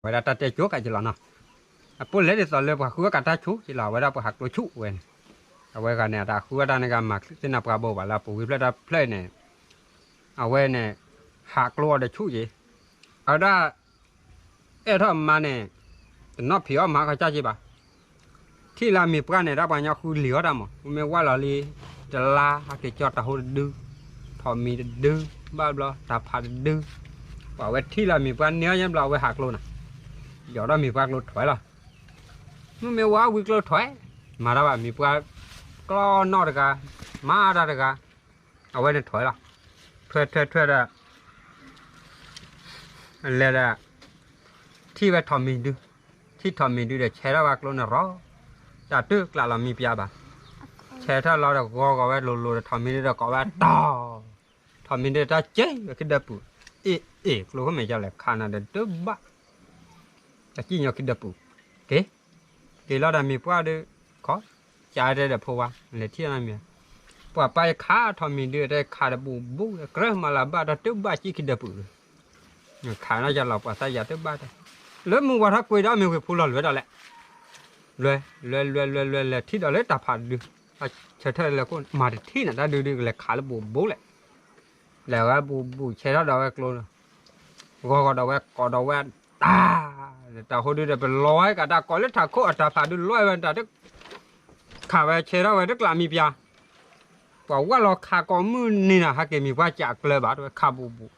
အဝဲဒၣ်တၢ်တဲကၠိကးက့ၤလီၤနီၤ, အပိၣ်လဲၤဒ်သိးလၢပှၤဃုအီၣ်ကးတၢ်ဆူက့ၤလီၤ, အဝဲဒၣ်ပှၤဟးကျိဆူၣ်ဝဲန့ၣ်, အဝဲဂၤန့ၣ် အတၢ်ဃုအီၣ်တၢ်န့ၣ်ဂၤမၤသ့ၣ်နၤပှၤဘိးဘၣ်လၢပူၤဝံၤဖျၢၣ်တၢ်ဖျၢၣ်န့ၣ်, အဝဲန့ၣ် ဟးကျိအီၤဒီးဆူၣ်က့ၤ, အဝဲဒၣ် အဲၣ်ထီၣ်မါန့ၣ် တနီၣ်ဖံးအီၣ်မၤခီကၢ်က့ၤဘၣ်, ထံၣ်လၢမံၤပှၢ်န့ၣ် ဒၣ်ပှၤကညီဃုလံၤအီၣ်တၢ်မး, မ့ၢ်ဝၢ်လီၤလံ တလါ ဟးက့ၤကၠီတၢ်ဟိတဒု, ထီးမံၤတဒု, ဘၣ်ဘျီတၢ်ဖးတဒု, ပှၤဝဲထံၣ်လၢမံၤပှၢ်န့ၢ်အီၣ်ညါဘျီ အဝဲဟးကျိနၤ, ယီၤထီၣ်မံၤပှၢ်ကျိထွဲလီၤ, မ့မ့ၢ်ဝဲဝံၤကျိထွဲ, မၤတၢ်ဘၣ်မံၤပှၢ်, ကျီနီၣ်တဂၤ, မၤတၢ်တဂၤ, အဝဲန့ၣ်ထွဲလီၤ, ထွဲထွဲထွဲဒီး လဲၤဒီး ထံၣ်ဝဲထီးမံၤဒု, ထံၣ်ထီးမံၤဒုဒီး ဆဲးထီၣ်ဝဲကျိန့ၣ်ရီ, တၢ်တုၤကျးလီၤမံပျါဘၣ်, ဆဲးထီၣ်လီၤဒီးဂီၤဂီၤဝဲလိၤလိၤဒီး ထီးမံၤဒုဒီးကိးဝဲတီၤ, ထီးမံၤဒုတၢ်က့ၤဝဲခံဒၢပူၤ, အ့ၣ်အ့ၣ် ကျိခိၣ်မဲာ်ကလဲၤခးနၤဒီးတဘၣ်, တၢ်ကံၣ်ညီခံဒၢပူၤ, က့ၤ, က့ၤလီၤဒီးမံၤပှၢ်ဒု, ခီ, ကတဲဒီးဖိဝါ လဲၤထံၣ်အီၤမံၤ, ပှၤပၢ်ယခးထီးမံၤဒုတဲခးတဘူၣ်ဘူၣ် ကြၢးမၤလၢၤဘၣ်တၢ်တဘၣ်ကံၣ်ခံဒၢပူၤ, ခးနီၢ်ယလီၤပှၤသၣ်ယၤတဘၣ်တဲ, လၢမုၢ်ဝါထီၣ်ကွ့ဒီးမ့ၢ်ဝ့ၤဖိလီၤလွဲဒီးလဲၣ်, လွဲ, လွဲလွဲလွဲလွဲ လဲၤထံၣ်ဒီးလၢတၢ်ဖးတဒု, ဆၢထၢၣ်လၢခိၣ်မၤတထံၣ်နၤတၢ်ဒုဒုကလဲၤခးလၢဘူၣ်ဘူၣ်လဲၣ်, လဲၤဝဲဘူၣ်ဘူၣ်ဆဲးထီၣ်ဒီးဝဲကျိ, ဂီၤဂီၤဒီးဝဲကိးဒီးဝဲတၢ်, တၢ်ဟိဒုဒီးပလီၤဝဲကးတၢ်ကိးလၢထးခိၣ်အတၢ်ဖးဒုလီၤဝဲတၢ်တ ခးဝဲဆဲးထီၣ်ဝဲတကျးမံပျါ, ပှၤဝဲလီၤခးကိးမုၢ်နံၤနၤ ဟဲက့ၤမံၤပှၢ်ကးကျၢဘၣ် တဝဲခးဘူးဘူး,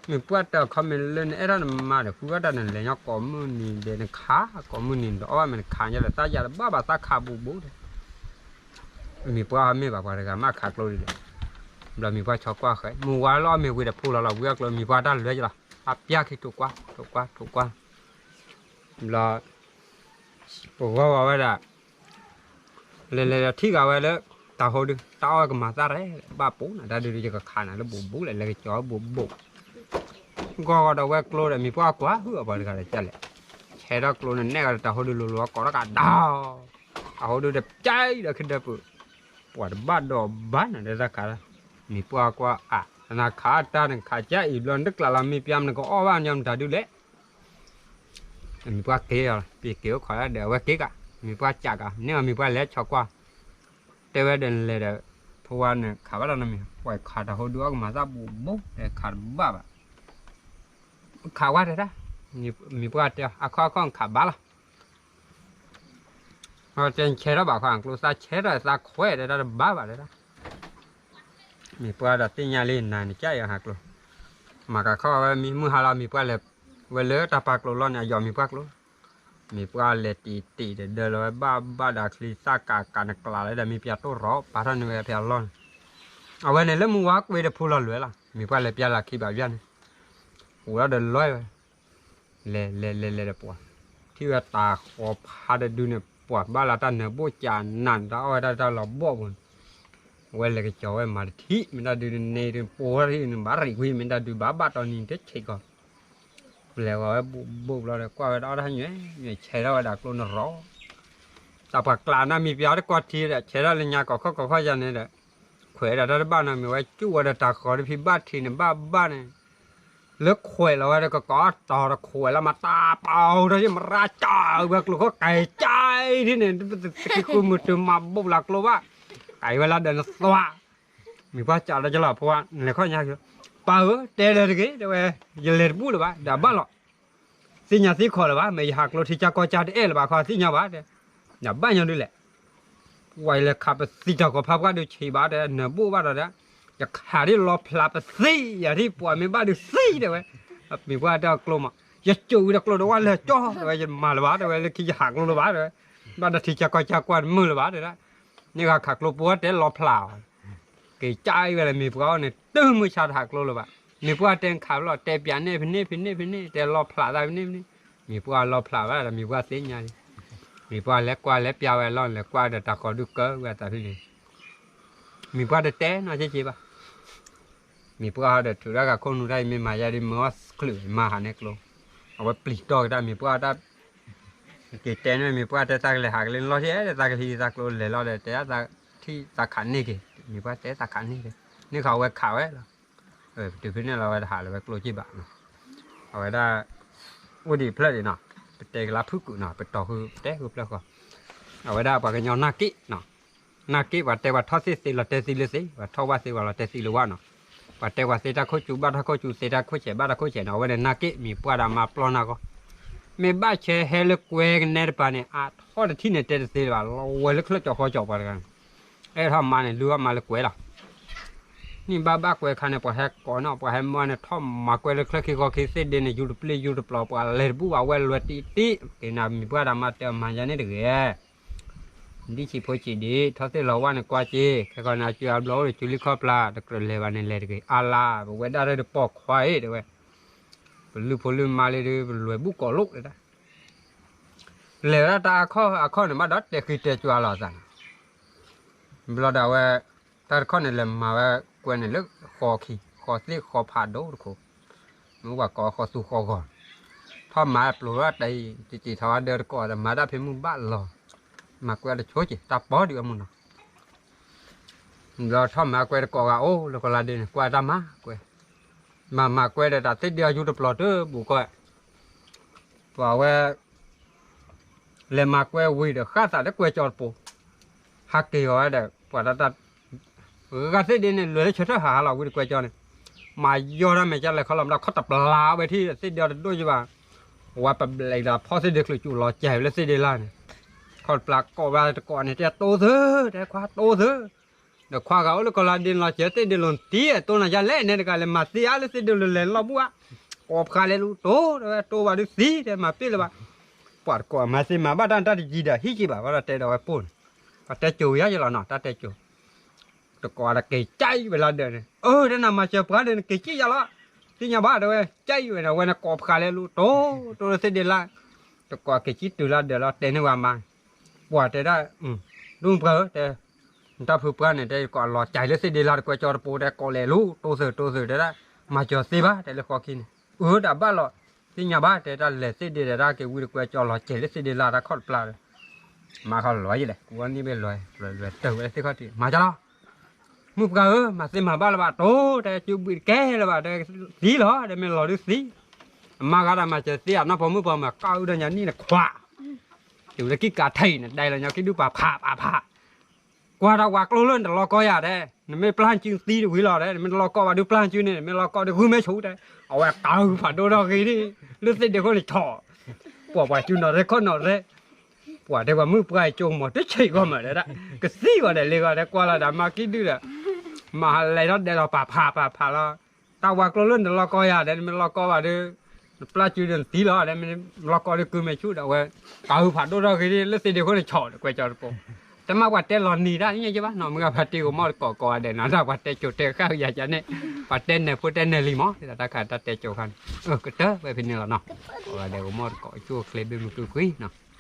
မံၤပှၢ်တၢ်ခီမ့ၢ်လၢနအဲၣ်ထီၣ်နမါဒီး ဃုအီၣ်တၢ်နလဲၤညီကိးမုၢ်နံၤဒီးနခး, ကိးမုၢ်နံၤနတအီၣ်ဘၣ်မ့ၢ်နခးညါဒီး သးယၤတဘၣ်ဘၣ်သးခးဘူးဘူးဒီး မံၤပှၢ်ဟီမ့ၢ်ဘၣ်ပှၤတဂၤမ့ၢ်ခးကျိဒ်လဲၣ်, ဘျီမံၤပှၢ်ဆီကွၢ်ဃဲ မုၢ်ဝါလီၤမ့ၢ်ဝံၤဒီးဖိလီၤလီၤဝံၤအကျိ မံၤပှၢ်တၢ်လွဲကလီၤ, အပျၢ်ခံထိးကွၢ် ထိးကွၢ်ထိးကွၢ်, ဘျီ ပဂီၢ်ဝဲဒၣ် လဲၤလဲၤဒီးထံၣ်ဂၤဝဲလၢ တၢ်ဟိဒု တၢ်အီၣ်ဝဲကမၤသၣ်ရဲၣ် ဘၣ်ပူၤနၤ တၢ်ဒုးဒုးယကခးနၤလၢဘူးဘူးလဲၣ် လဲၤကကၠီၤဘူးဘူး, ဂီၢ်ဂီၢ်ဒီးဝဲကျိဒီး မံၤပှၢ်ကွၢ်ဟုၣ်အပှၤတဂၤဒီးကလဲၣ်, ဆဲးထီၣ်ကျိန့ၣ်နဲၣ်ဂၤဒီးတၢ်ဟိဒုလိၤလိၤကိးထီၣ်ကးဒီး, တၢ်ဟိဒုဒီးကၠဲအံၤဒီးခဲဒၢပူၤ, ပှၤတဘၣ်ဒီးဘၣ်နၤဒီးတၢ်ခး, မံၤပှၢ်ကွၢ်အါ နခးတၢ်နခးကၠဲအံၤဘျီ နတကျးလီၤမံၤပျါ နကအီၣ်ဘၣ်ညီမတၤဒုလဲၣ် မံၤပှၢ်က့ၤအီၤ ပက့ၤအိၣ်ခိးဒၣ်ဒီး အဝဲက့ၤကး မံၤပှၢ်ကးကး န့ၢ်အီၤမံၤပှၢ်လဲၤဆီကွၢ်, တဲဝဲဒီးနလဲၤဒီး ဖိဝါန့ၣ်ခးဘၣ်ဒီးနမံၤ ပှၤခးတၢ်ဟိဒုအီၣ်ကမၤသၣ်ဘူးဘူး တဲခးတဘၣ်ဘၣ်, ခးဝဲတဲဒၣ်, မံၤပှၢ်တဲအီၤ အခီၣ်အခီၣ်နခးဘၣ်လီၤ တဲနဆဲးထီၣ်ဘၣ်ခီအကျိသၣ်ဆဲးထီၣ်သးခွဲးတဲဒၣ်တဘၣ်ဘၣ်တဲဒၣ်, မံၤပှၢ်ဒီးသ့ၣ်ညါလံနၤနကၠဲအံၤဟးကျိ, မၤကခီဝဲမံၤမုၢ်ဟါလီၤ မံၤပှၢ်လဲၤဝဲလၢတၢ်ပာ်ကျိၤလီၢ်န့ၣ် အယီၤမံၤပှၢ်ကျိ, မံၤပှၢ်လဲၤတံၢ်တံၢ်ဒီးဒၢလီၤဝဲဘၣ်ဘၣ်ဒီးချံသၣ်ကးကးနကျးလၢဒီးမံၤပျါတိၢ်ရီၤ ပာ်ထီၣ်န့ၢ်ဝဲဖဲအလီၢ်န့ၣ်, အဝဲန့ၣ်လၢမုၢ်ဝါကွ့ဒီးဖိလီၤလွဲလီၤ မံၤပှၢ်လဲၤပျါလၢခံဘၣ်ယွၤန့ၣ်, အိၣ်ဒီးဒီးလီၤဝဲ လဲၤလဲၤလဲၤလဲၤဒီးပှၤ, ထံၣ်ဝဲတၢ်ဃီၤဖးတဒုန့ၣ် ပှၤဘၣ်လၢတၢ်နၢၤဘိၣ်ကးနးန့ၣ် တၢ်အီၣ်ဝဲဒၣ်တၢ်လီၤဘီၣ်ပူၤန့ၣ်, အဝဲလဲၤကကၠီၤဝဲမၤတထံၣ် မ့ၢ်တၢ်ဒုန့ၣ် ပိာ်ထံၣ်န့ၣ် ဘၣ်ရံၣ်ကွံာ် မ့ၢ်တၢ်ဒုဘၣ်ဘၣ်တီနံၤတဆံးကီး, လဲၤဝဲဘူးဘူးဘျီဒီး ကွၢ်ဝဲဒၣ်အီၣ်တၢ်ညွဲၣ်ညွဲၣ် ဆဲးထီၣ်ဝဲဒၣ်ကျိနရီၤ တၢ်ပှၤကျးနၢ်မံၤပျါတကွၢ်ထံဒီး ဆဲးထီၣ်လၢညါကီၢ်ခီၣ်ကီၢ်ခီၣ်ယၤန့ၣ်ဒီး, ခွဲးဒၣ်တၢ်တဘၣ်နီၤ မ့ၢ်ဝဲကၠူၣ်ဝဲဒီးတၢ်ဃီၤတဖံးဘၣ်ထံးန့ၣ် ဘၣ်ဘၣ်န့ၣ်, လၢခွဲးလီၤဝဲဒီးကကီးတီၤတခွဲးလၢမၤတၢ်ပာ်အိၣ်ထီၣ်ယမရၣ်ကၠီဝဲကျိခီၣ်ကဲကၠဲဒ်န့ၣ် တသ့ဃုမုၢ်တုၤမၤဘိၣ်လၢကျိဘၣ်, ကဲဝဲလၢဒီးနသွါ မံၤပှၢ်ကးဒီးကလီၤ ဖိဝါ နလဲၤခီၣ်ညါက့ၤ, ပၢ်ဧၢ တဲလဲၤတဂ့ၤ တဲဝဲ, ယလဲၤတဘူၣ်လၢၤဘၣ် ဒီးဘၣ်လီၤ, သ့ၣ်ညါသ့ၣ်ခီၣ်လၢၤဘၣ် မ့ၢ်ယဟးကျိထံကၢ်ကီၢ်ကၢ်တအဲၣ်လၢၤဘၣ် ခီသ့ၣ်ညါဘၣ်တဲ, ဒီးဘၣ်ညီဒ်လဲၣ်, ဝဲလဲၤခးပသံတၢ်ဂီၤဖးပှၢ်ဒုးဆံးဘၣ်တဲ နၢၤဘိၣ်ဘၣ်ဒီးတဲ, ယခးဒ်လီၤဖျးပသံ ယၤဒ်ပှၤမ့ၢ်ဘၣ်ဒုးသံတဲဝဲ, မံၤပှၢ်တဲအီၤကျိမး, ယစိာ်ဝံၤဒီးကျိဒီးဝဲလၢာ်ကၠီတဲဝဲ ယမၤလၢၤဘၣ်တဲဝဲ လၢခံယဟးကျိလၢၤဘၣ်တဲဝဲ, ဘၣ်ဒီးထံကၢ်ကီၢ်ကၢ်ကွၢ်တမုာ်လၢၤဘၣ်တဲဒၣ်, န့ၢ်ဂၤခးကျိပှၢ်တဲလီၤဖျးအီၤ က့ၤကၠါအံၤဝဲလၢမံၤပှၢ်အီၤန့ၣ် တုၤမုၢ်ဆါတဟးကျိလၢၤဘၣ်, မံၤပှၢ်တဲနခးဖဲလဲၣ် တဲပျးန့ၣ်ဖဲန့ၣ်ဖဲန့ၣ်ဖဲန့ၣ် တဲလီၤဖျးသးဖဲန့ၣ်ဖဲန့ၣ်, မံၤပှၢ်လီၤဖျးဝဲဒီးမံၤပှၢ်သ့ၣ်ညါလံ, မံၤပှၢ်လဲၤကွၢ်လဲၤပျးဝဲလီၤ လဲၤကွၢ်ဒီးတၢ်ဃီၤဒုးကၢဝဲအသးဖဲန့ၣ်, မံၤပှၢ်တတဲနီၢ်က့က့ဘၣ်, မံၤပှၢ်ဟီဒီးထုးထီၣ်ဂၤခိၣ်နူာ်တၢ်အံၤမ့ၢ်မၤယါဒ်မ့ၢ်အီၣ်ချုးမၤဟးန့ၢ်ကျိ, အဝဲပျံၤတီၢ်က့ၤတၢ်မံၤပှၢ်တၢ် က့ၤတဲန့ၣ် မံၤပှၢ်တဲသးကလဲၤဟးကလၢနလီၢ်ထံၣ် သးကဟံးသးကျိလဲၤလီၤဒီး တဲဒၣ်သးထံၣ်သးခးန့ၢ်က့ၤ မံၤပှၢ်တဲသးခးန့ၢ်က့ၤ န့ၢ်ခးဝဲခးဝဲလီၤ, တုၤဖဲန့ၣ်လီၤဝဲတဟးလၢၤဝဲကျိက့ဘၣ်နီၤ, အဝဲဒၣ် အိၣ်ဒံးဖျၢၣ်ဒံးနီၤ, ပတဲကလါဖုၣ်ကုာ်နီၤ, ပတီၢ်ဃုတဲဃုဖျၢၣ်ဃီ, အဝဲဒၣ်ပှၤကညီနၢ်က့ၣ်နီၤ, နၢ်က့ၣ်ပှၤတဲပှၤထီၣ်သ့ၣ်သ့လီၤတဲသံလၢသ့, ပှၤထီၣ်ဘၣ်သ့ပှၤလီၤတဲသံလၢဝါနီၤ, ပှၤတဲပှၤသ့တၢ်ခိၣ်ကၠူဘၣ်တၢ်ခိၣ်ကၠူသ့တၢ်ခိၣ်ဆဲးဘၣ်တၢ်ခိၣ်ဆဲးနီၤ, အဝဲန့ၣ်နၢ်က့ၣ်မံၤပှၢ်ဒီးမါပျီနၢ်ဂီၢ်, မ့ၢ်ဘၣ်ဆဲဟဲလၢကွဲကနဲတပၤန့ၣ် အထီၣ်တထံၣ်န့ၣ်တဲတသ့ဘၣ်, လီၤဝဲလၢချၢၣ်ကၠီၤဃီကၠီၤပှၤတဂၤန့ၣ်, အဲၣ်ထီၣ်မါန့ၣ် လုၢ်ထီၣ်မါလၢကွဲလီၤ နံၣ်ဘၣ်ဘၣ်ကွဲခါန့ၣ် ပှၤဟဲကိးနီၤ, ပှၤဟဲမၢန့ၣ် ထီၣ်မၤကွဲလၢချၢၣ်ခံဃီခံသ့ၣ်ဒ့န့ၣ် ယူၤတပျ့ၢ်ယူၤတပျီၤ ပှၤလဲၤတဘူၣ်ဘၣ်ဝဲလွဲၤတံၢ်တံၢ်, က့ၤနၤမံၤပှၢ်ဒီးမါတဲအမၤယါန့ၣ်တဂ့ၤ, ဒ်ဆံးဖိဆံးဒံး ထီၣ်သ့ၣ်လီၤဝါန့ၣ်ကွၢ်က့ၤ, ခဲကီန့ၣ် အစုအဘျီအိၣ်ဒီးစုလံခီၣ်ပျၢ် တကြၢးလဲၤဘၣ်န့ၣ်လဲၤတဂ့ၤ, အါလါ ပဝဲဒၣ်တၢ်တပိာ်ခွါအံၤတဲဝဲ, ပလုၢ်ဖိလုၢ်မါလံဒီး ပလွဲၤဘူၣ်ကိးလိာ်တဲဒၣ် လဲၤဝဲဒၣ်တၢ်အခီၣ်အခီၣ်န့ၣ်ဘၣ်ဒီးတဲဃံတဲကၠွါလီၤအသးန့ၣ်, ဘျီဒီးအဝဲ တၢ်တခီၣ်န့ၣ်လဲၤမၤဝဲကွဲန့ၣ်လၢဃီခံ, ဃီသ့ၣ်ဃီဖးဒိၣ်တခိၣ်, မ့ၢ်ပှၤကိးဃီသူဃီဂီၤ, ထီၣ်မၤပျိာ်ဝဲတၢ်အံၤ တစံးထီၣ်ဝဲဒၢတကိးဒီး မၤတၢ်ဖံးမုၢ်ဘၣ်လီၤ, မၤကွဲတဆိက့ၤ တၢ်ပီဒုးအမုၢ်နီၤ ဒီးထီၣ်မၤကွဲတကိးဂၤအိၣ်လၢကီၢ်လါဒ့န့ၣ် ကွၢ်တၢ်မၤကွဲ, မၤမၤကွဲဒီးတၢ်သ့ၣ်ဒ့အယူၤတပျီၤတဘူၣ်ကီၢ်, ပှၤဝဲ လဲၤမၤကွဲဝံၤဒီးဃၣ်သးလၢကွဲကၠီတပိၤ, ဟးက့ၤအီၤဝဲဒီး ပှၤတၢ် ဂၤသ့ၣ်ဒ့န့ၣ် လွဲၤလၢဆၢထၢၣ်ဟးဟးလီၤဝံၤဒီးကွဲကၠီန့ၣ်, မၤယီၢ်တၢ်မဲာ်ကၢ်လဲၤခီလီၤမးဒီးခီၣ်တပျၢ်ဝဲထံၣ်သ့ၣ်ဒ့အီၤတဒိၣ်ယဘၣ်, ဝဲပဘျဲးဒီးဖီၣ်သ့ၣ်ဒ့ချုးကၠူလီၤစဲၤဝဲလၢသ့ၣ်ဒ့လၢ်န့ၣ်, ခီၣ်တပျၢ်ကိးဘၣ်တကိးန့ၣ် တဲတိၢ်သု, တဲခွါတိၢ်သု, ဒီးခွါဂၤအိၣ်လၢကီၢ်လါဒ့လီၤစဲၤသ့ၣ်ဒ့လိၤတံၢ် တိၢ်နၤယါလဲၣ်နဲတဂၤလဲၤမၤသ့အါလၢသ့ၣ်ဒ့လိၤလဲၤလီၤဘူၣ်ဧါ, ကိးဖျါလဲၤလူၤတိၢ် တဲဝဲတိၢ်ဘၣ်ဒုးသံ တဲမၤပ့ၣ်လၢၤဘၣ်, ပှၤတကိးမၤသ့မၤဘၣ်တၢ်တယံၤဒီးဟံၣ်က့ၤဘၣ် ဘၣ်ဒီးတဲဒီးဝဲပိၢ်န့ၣ်, ပှၤတဲကိၤယါယလီၤနီၤ တၢ်တဲကိၤ တကိးဒီးက့ၤကၠဲဝဲလၢဒၢးန့ၣ်, အၢ တဲနၤမၤစၢၤပှၤဒၢးန့ၣ် က့ၤကၠံယါလီၤ, သ့ၣ်ညါဘၣ်တဲဝဲ ကၠဲဝဲန့ၣ် အဝဲန့ၣ်ကိးဖျါလဲၤလူၤတိၢ် တိၢ်လၢသ့ၣ်ဒ့လၢ်, တကိးက့ၤကၠံတုၤလၢဒၢးလီၤ တဲန့ၢ်ဝဲမါ, ပှၤတဲဒၣ်, ဒိၣ်ပှၢ်ဧၢ တဲ, နတၢ်ဖုပှၢ်န့ၣ် တဲကိးလီၤကၠဲလၢသ့ၣ်ဒ့လၢ်တကွဲကၠီတပိၤ တဲကိးလဲၤလူၤတိၢ်သုးတိၢ်သုး တဲဒၣ်, မၤစၢၤသ့ဘၣ် တဲလၢဃီခံန့ၣ်, အၢ တၢ်ဘၣ်လီၤ, သ့ၣ်ညါဘၣ် တဲတၢ်လဲၤသ့ၣ်ဒ့ဒီးတၢ်က့ၤဝံၤတကွဲကၠီလီၤကၠဲလၢသ့ၣ်ဒ့လၢ်တၢ်ခီၣ်တပျၢ်ဒီး မါခီလီၤယလဲၣ် ကွၢ်န့ၢ်ဘ့ၣ်လီၤ လွဲၤလွဲၤတၢ်ဝဲသ့ၣ်ခီၣ်ထံး မၤကလီၤ, မုၣ်ပှၢ်ဧၢ မၤသ့မၤဘၣ်လၢၤဘၣ်တိၢ် တဲကၠူဘှံးတကဲလၢၤဘၣ် တဲသံလီၤ တဲမ့ၢ်လီၤဒုးသံ, အမါဂၤဒၣ်မၤစၢၤသ့ အနီၢ်ဖိမုၣ်ပှၢ်မၤကၢ်အုၣ်ဒီးညါနံၣ်နခွး, တုၤလၢကံၣ်ကးထံးန့ၣ် ဒဲးလီၤညီကံၣ်ဒုၣ်ပာ်ဖးပာ်ဖး ကွၢ်တၢ်ဝါကျိၣ်လၢနတလီၤကီယၤဒဲး, နမ့ၢ်ပျၢ်ကၠူသံတဝံၤလီၤဒဲး, နမ့ၢ်တလီၤကီဘၣ်ဒုးပျၢ်ကၠူန့ၣ် နမ့ၢ်လီၤကီဒုးဂုၢ်မ့ၢ်ဆူၣ်တဲ, အဝဲကးဟုဖးဒိၣ်ထီၣ်ဂ့ၤဒ်, လၢသ့ၣ်ဒ့ခိၣ်န့ၣ်ဆီၣ်, ပှၤပှၤကၠူနီၣ်ရဲခီၣ်နီၣ်ရဲ, ပှၤတဲပှၤမုၣ်ပှၢ်ကၠိကမီၤတဆံးဂီၢ်မးဒဲးဒၣ်, ကသံဂီၤဒဲးလ့ဂီၤဒဲးကွၢ်လီၤဒီးမါကံၣ်ဒုၣ်ဒီး, မၤဟးလဲၤထီၣ်ဒဲးလီၤပာ်ဖးပာ်ဖးလီၤ, တၢ်ဝါကျိၣ်လၢနတလီၤကီယၤဒဲး နမ့ၢ်လီၤကီဘၣ်ဒုး, နပျၢ်ကၠူဒီးနသံလီၤဒဲး, မ့ၢ်လီၤကီဒုးကုမ့ၢ်ဆူၣ်ဒီးအဝဲ, ကးဟုဖးဒိၣ်ထီၣ်ဂ့ၤဒ် လၢသ့ၣ်ဒ့ခိၣ်န့ၣ်ဆီၣ်ဒီးကွဲကၠီတပိၤ တမ့ၢ်ပှၤတဲလီၤနံၤတၢ်ညါယဘၣ်နီၤ, မုၢ်ဂၤဖါတံၢ်ဂီၤမီၢ်တကိးကိးဂၤဒဲးနီၤ, တၢ်ပှၤတဲကၠိတဲဃၣ်ကယၤကန့ၣ်, ပှၤတဲနဲၣ်ဖိတဲနဲၣ်လံမး, တၢ်ခါတၢ်တဲကၠိခါန့ၣ်, ကတၢၢ်ဝဲဖဲန့ၣ်လီၤနီၤ, ကိးဂၤဒဲးဂီၤမီၢ်တကိးကၠိချ့ဘ့ၣ်မုၢ်ကွံာ်ကွံာ်နီၤ